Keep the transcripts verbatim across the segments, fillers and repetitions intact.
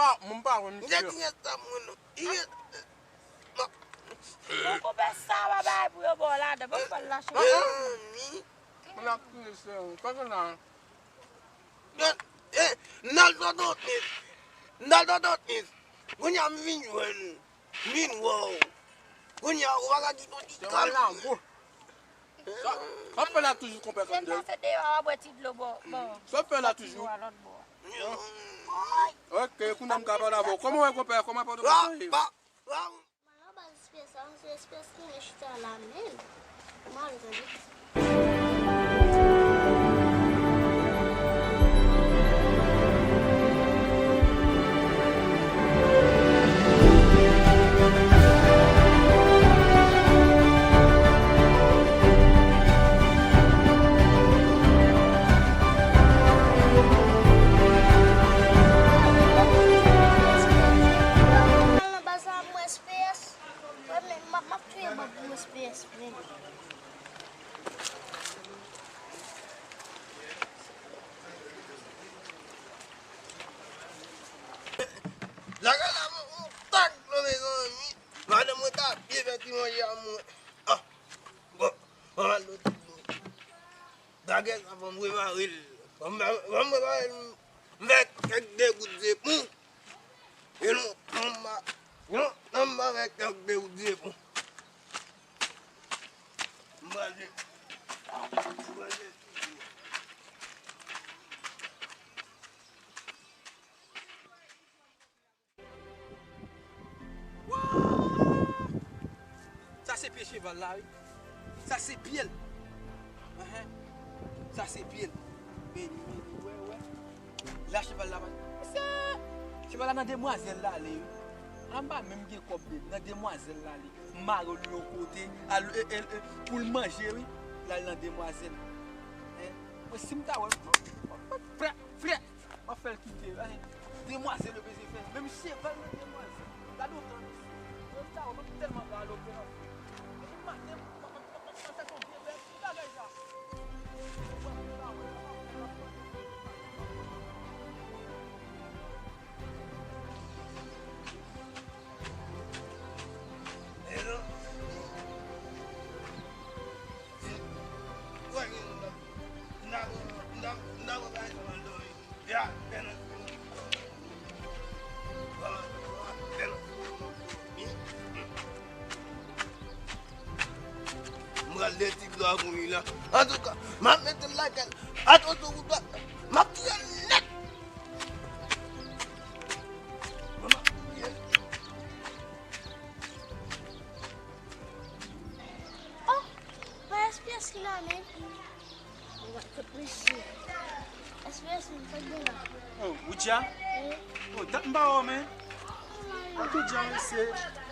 pa, mwen pa wè misye. Jè ki rès sa mwen non. Li rès. Bon, konpè sa, pa bay pou yo ba w ladan. Bon, fò l lache. Mezanmi. Moun ap kriye, se yon. Sa gen la. Gad, eh, m t al dòdòtnis. M t al dòdòtnis. Kounye a m vin jwenn. M vin wè w. Kounye a, ou pa ka kite w ti kalm. Sa, sa w ap fè la toujou, konpè Kandèl? Se pase deyò a bwè ti dlo bò, bò. Sa w ap fè la toujou? Lòt bò. Ok, kounye a m ka pale avè w. Kòman w ye, konpè? Kòman pòtoprens ye? Mwen nan baz espès la, se espès ki renmen chita la menm. Mwen ale tande. Al nan baz la, mwen espès. Mwen menm, m ap, m ap touye bòb pou espè, espè. Lagay la, mwen, mwen tak lo, mezanmi. Madanm mwen ta byen fè ti manje a mwen. Ah, bon, mwen al lo ti mwen. Dagè sa, fò m repare l. Fò m, fò m repare l. M fè kèk de gout ze pou. E non, non, m pa, non, non, m pa fè kèk de gout ze pou. M prale, m prale. Wouy! Sa se pye cheval la, wi. Sa se pye l. Enhen. Sa se pye l. Vini, vini, wè, wè. La cheval la, pa. Sa, cheval la nan demwazèl la ale, wi. An pa menm gen kòb menm, nan demwazèl la ale. M mare l yon kote, al, e, e, e, pou l manje, wi. L al nan demwazèl. Hen? Mwen, si m ta wè l, frè, frè. M ap fè l kite, eh, demwazèl yo bezwen fè. Menm cheval nan demwazèl. Gade yon tan, mesye. Mwen ta wè, mwen tèlman galope nan fou. Depi maten, m ap, m ap, m ap, m ap fè yon vye bèt. Ki bagay sa? Hello. M pral de ti dlo a pou li la. Antouka, m ap mete l lakay. Atansyon pou dwat. M ap touye l nèt. M ap touye l. Oh, pa espyès ki la menm. Mwen kot mesye. Espyès mwen pa gen la. Oh, Woodja? Wi. Oh, dat m pa wè w, men. An tou jan, mesye.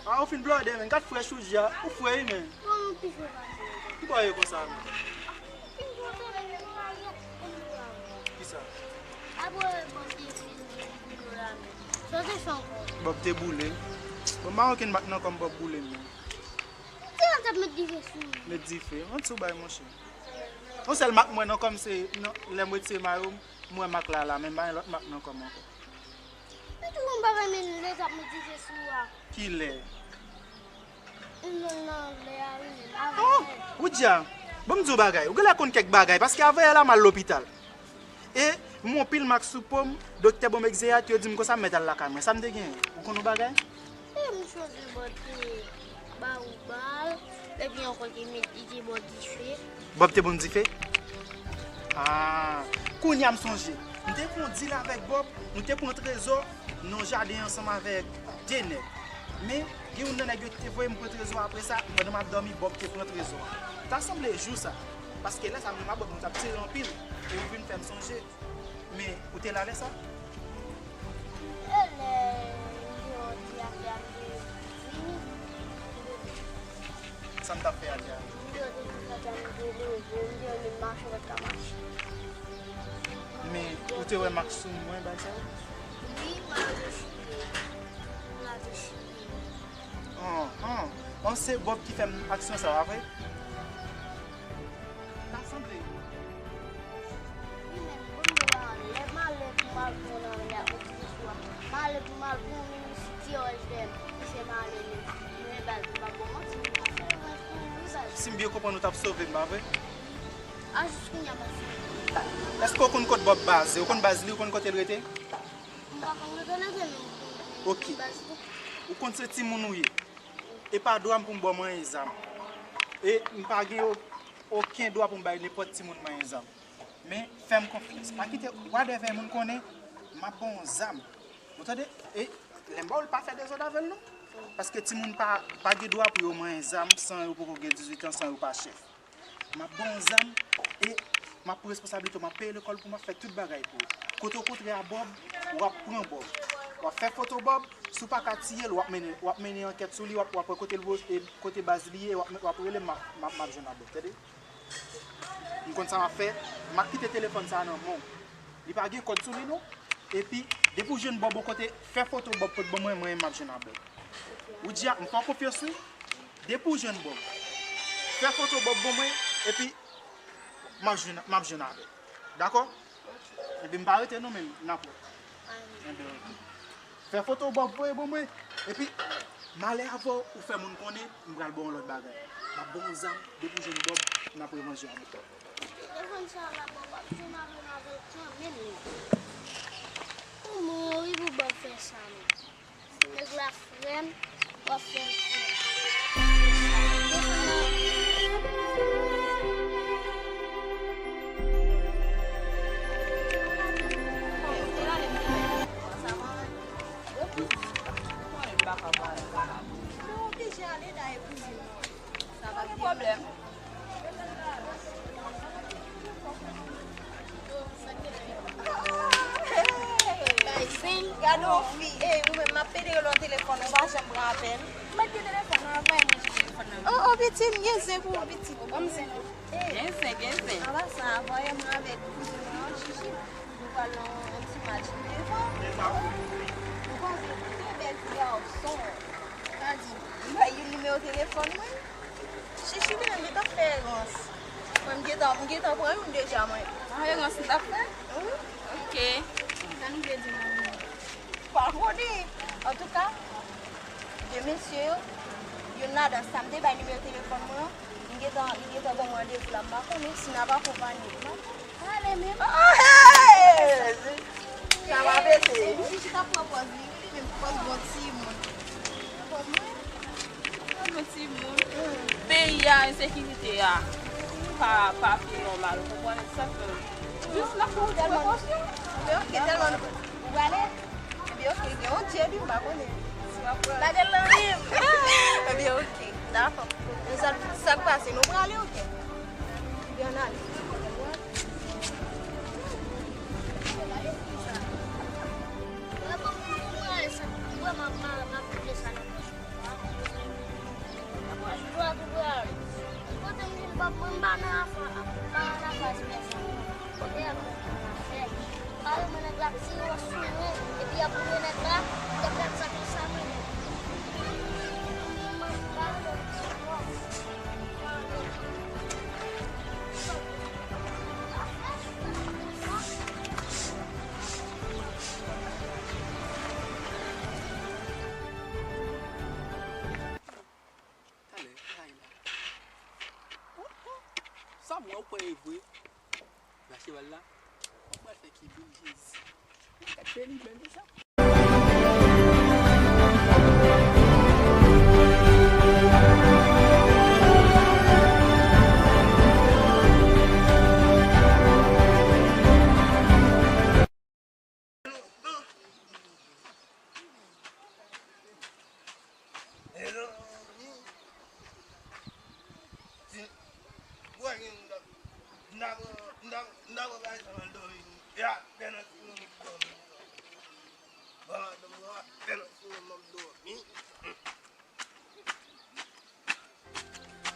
A, ou fin blòdè, men. Gad frèch Woodja. Ou fre, wi, men. Bon, nou pi fre pase. Ki bò ye konsa, men? Fin blòdè, men, nou pa gen. Kisa? Apre, bon, te fin blòdè la, men. Sa te fè ankò. Bòb te boule. Bon, m pa okenn mak nan kò m bòb boule, men. Ti jan t ap met dife sou li. Met dife. Yon ti bagay, monchè. Yon sèl mak mwen nan kò m se nan, lè m retire mayo m, m wè mak la la, men m pa gen lòt mak nan kò m ankò. Li tou yon bagay, men lè t ap met dife sou a. Kilè? Nan, nan lè a, wi, men avan. Oh, Woodja, ban m di w bagay. Ou genlè konn kèk bagay, paske avanyè la m al lopital. E m wè yon pil mak sou po m, doktè ban m egzeyat, yo di m konsa m mèt al lakay mwen. Sa m te genyen? Ou konn yon bagay? E m sonje Bòb te ba ou bal, epi ankò te met, li te ba w dife. Bòb te ban m dife? Ah, kounye a m sonje. M te fè yon dil avèk Bòb, nou te pran trezò nan yon jaden ansanm avèk de nèg. Men, gen youn nan nèg yo ki te voye m pran trezò a apre sa, pandan m ap dòmi, Bòb te pran trezò a. Ta sanble jou sa, paske lè sa m menm a Bòb, nou t ap tire anpil, e ou vin fè m sonje. Men, ou te la lè sa? E lè m te wè w di afè a, m te vini. Sa m t ap fè atè a? M te wè w te di afè a, m te leve, m te wè menm mache, w pa t ka mache. Men, ou te wè mak sou mwen, bagay sa yo? Wi, m al dechire. M al dechire. Anhan. Bon, se Bòb ki fè m aksyon sa a, vre? Ta sanble. Wi, men, bon, nou la, lè m ale pou m al pran nan lè a, pou ti sou a. M ale pou m Si m byen konprann, ou t ap sove m, pa vre? A, jis kounye a m ap sove. Èske w konn kot Bob baz? Ou konn baz li? Ou konn kote l rete? M pa konn kote l rete, men m konn baz li. Ou konn se timoun ou ye. E pa dwa m pou m ba w manyen zam. E m pa gen o-, okenn dwa pou m bay nenpòt timoun manyen zam. Men, fè m konfyans. Pa kite, whatever moun konnen, m ap ba w yon zam. Ou tande? E lè m ba w l, pa fè dezòd avè l, non. Paske timoun pa, pa gen dwa pou yo manyen zam san yo poko gen dizuit an, san yo pa chèf. M ap ba w yon zam e m ap pran responsablite w, m ap peye lekòl pou w, m ap fè tout bagay pou ou. Kote w kontre a Bob, w ap pran Bob. W ap fè foto Bob, si w pa ka tiye l, w ap mennen, w ap mennen ankèt sou li, w ap, w ap wè kote l, e kote baz li ye, w ap, w ap rele m, m ap, m ap, m ap jwenn a Bob, tande? M konn sa m ap fè, m ap kite telefòn sa a nan men w. Li pa gen kòd sou li, non. Epi, depi w jwenn Bob yon kote, fè foto Bob pot ban mwen, mwen, m ap jwenn a Bob. Ou di a, m fè w konfyans, wi. Depi w jwenn Bob, fè foto Bob ban mwen, epi m ap jwenn, m ap jwenn avè l. Dakò? Epi m pa rete non, men n ap wè. Enben, ok. Fè foto Bob voye ban mwen, epi malè avè w, ou fè moun konnen, m pral ba w yon lòt bagay. M ap ba w yon zam, depi w jwenn Bob, n ap revanje avè l. Telefòn sa a la, Bob ap jwenn avè m avè l kanmenm, men. Kòman wi pou Bob fè sa, men? Si nèg la frè m, w ap fè l frè. Mwen oblije ale dayè kouzin mwen. Sa pa gen pwoblèm. Gade yon fi, ey, ou menm m ap pede rele w telefòn, ou pa janm pran apèl. Mwen gen telefòn nan, voye mwen jwenn telefòn nan. Oh, oh, pitit, m gen zen pou ou, pitit. Ban m zen. Ey. Gen zen, gen zen. Apa sa, voye mwen avèk kouzin mwen an, Chichi. Nou pral nan yon ti match devan. Ou konnen, de bèl ti gason. Sa di, m bay youn nimewo telefòn mwen. Chichi li menm li t ap fè rans. Mwen m gentan, m gentan pran youn deja mwen. Ah, e rans li t ap fè? Wi. Ok. Sa nou vle di manmi? Pa konnen. Antouka, de mesye yo, youn ladan sa m te bay nimewo telefòn mwen an, m gentan, li gentan ban m randevou la, m pa konnen si n ap akonpanye. Ale menm. Ah, hey! Sa va pete. Chichi t ap pran pòz li, wi, li menm pòz bon timoun. Pòz mwen? Pòz bon timoun. Peyi a, ensekirite a pa, pa vin nòmal, ou konprann sa k fè. Jis n ap pran prekosyon. Men ok, tèlman nou, ou prale? Ebyen, ok, gen yon djèl, wi, m pa konnen. Si w ap pran. Lage l nan rim. Ebyen, ok, dakò. Men sa, sa k pase, nou prale, ok? Ebyen, ann ale. Mwen, mwen, mwen, mwen, sa, mwen, m ap, m ap, m ap kite sa nan pòch mwen. Apre, jwa pou pral. Kote m vin, pap, mwen, m pa nan afè, m pa nan afè espès sa. Kote y ap nan afè? Pa renmen nèg la, ti wòch sou mwen, epi y ap boule nèg la, nèg la sa konsa, mwen. Mwen, m pa renmen ti wòch. Talè, kay la. Oh, oh. Sa m wè, ou kwè e vre? Nan cheval la? Ou pral fè ki vin Jezi. Ou kwè se li menm, se sa?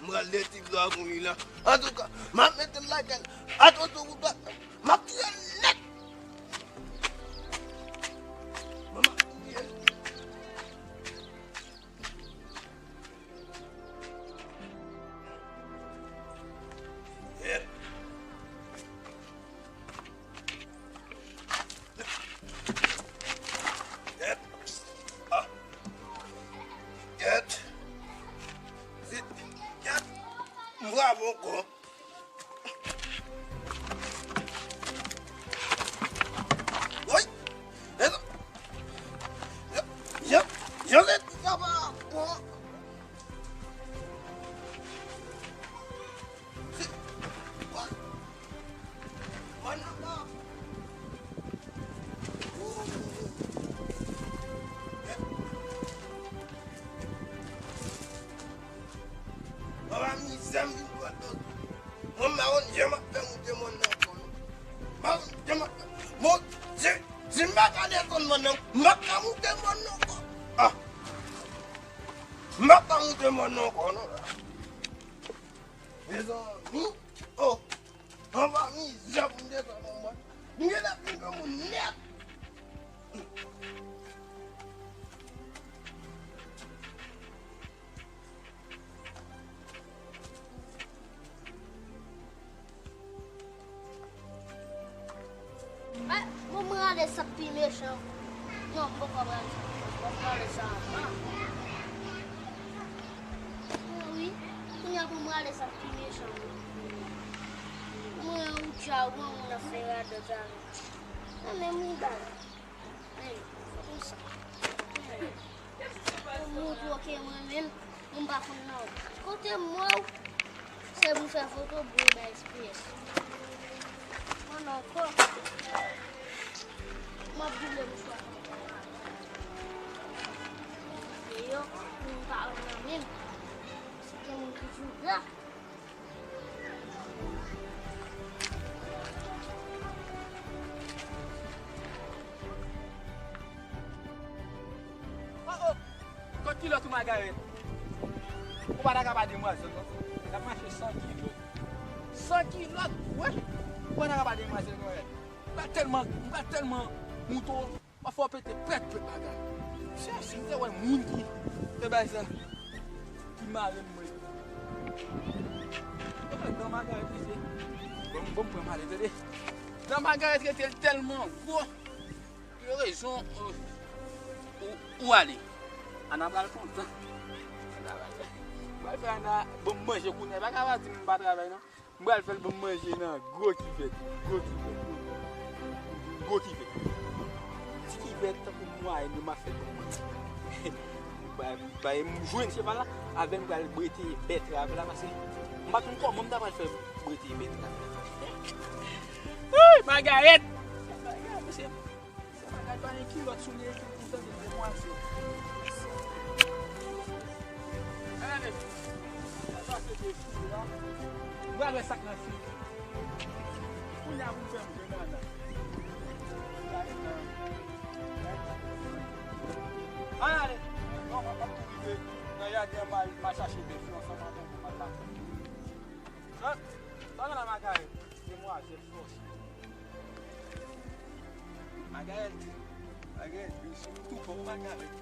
M pral leve ti vlog mwen la. Antouka, m ap mete l lakay. Atansyon pou bak. M ap touye l nèt. Mwen m ap touye l. Yep. Yep. Ah. Yep. Zit. Yep. Mwen, m pa konn jan m ap fè moute mòn nan ankò, non. M pa konn jan m ap fè. Bon, si, si m pa ka desann mòn nan, m pa ka moute mòn nan ankò. Ah! M pa ka moute mòn nan ankò, non. Mezanmi, oh! Anba mizè pou m desann yon mòn. M genlè vin granmoun nèt. Bon, mwen rale sa k pi mechan. Non, m poko rale sa. M poko rale sa avan. Wi, kounye a pou m rale sa k pi mechan. Mwen ou tja ou moun ap fè radòt avè. Mwen menm wi baz. Hey, konsa. Hey. Ou montre ke mwen menm, mwen pa konn nan. Kote m wè w, se pou fè foto, boule bay S P S. Mwen ankò. M ap double mouchwa. E yo, moun pa wè nan menm. Se gen moun ki toujou la. Oh, oh! Kot kilòt ou, Magarèt? Ou pa ta ka ba demwazèl, non? L ap mache san kilòt. San kilòt, wi! Ou pa ta ka ba demwazèl, non, wè. M pral tèlman, m pral tèlman mouto. M ap fè w pete pèt, pèt bagay. Se si m te wè moun ki fè bagay sa, ki mare m, mwen. Epa dan Magarèt rete. Bon, bon, m pran mare, tande. Dan Magarèt rete, l tèlman gwo. Yo rezon, euh, ou, ou ale. Ana pral kontan. Ana pral, pral fè Ana bon manje kounye a. Pa ka pa di m pa travay, non. M pral fè l ban m manje nan gwo kivèt, gwo kivèt, gwo kivèt. Ti kivèt tankou mwayen yo m ap fè pou mwen. M pa, m pa, m jwenn cheval la, avè m pral brete bètrav la, paske m pa konn kòman m ta pral fè brete bètrav la. Hey, Magarèt! Magarèt, mesye. Se bagay pa gen kilòt sou li, epi pou tande demwazèl. Gade, sa se de fi la. M pral wè sa k nan fi. Kounye a pou m fè m jwenn Ana. Gade nan. Ann ale. Non, m ap tou rive nan jaden an, m al, m al chache de fi ansanm avè w pou m al la. Sa, sa gen la, Magarèt? Demwazèl fòse. Magarèt, Magarèt, vin sou m tou fò, Magarèt.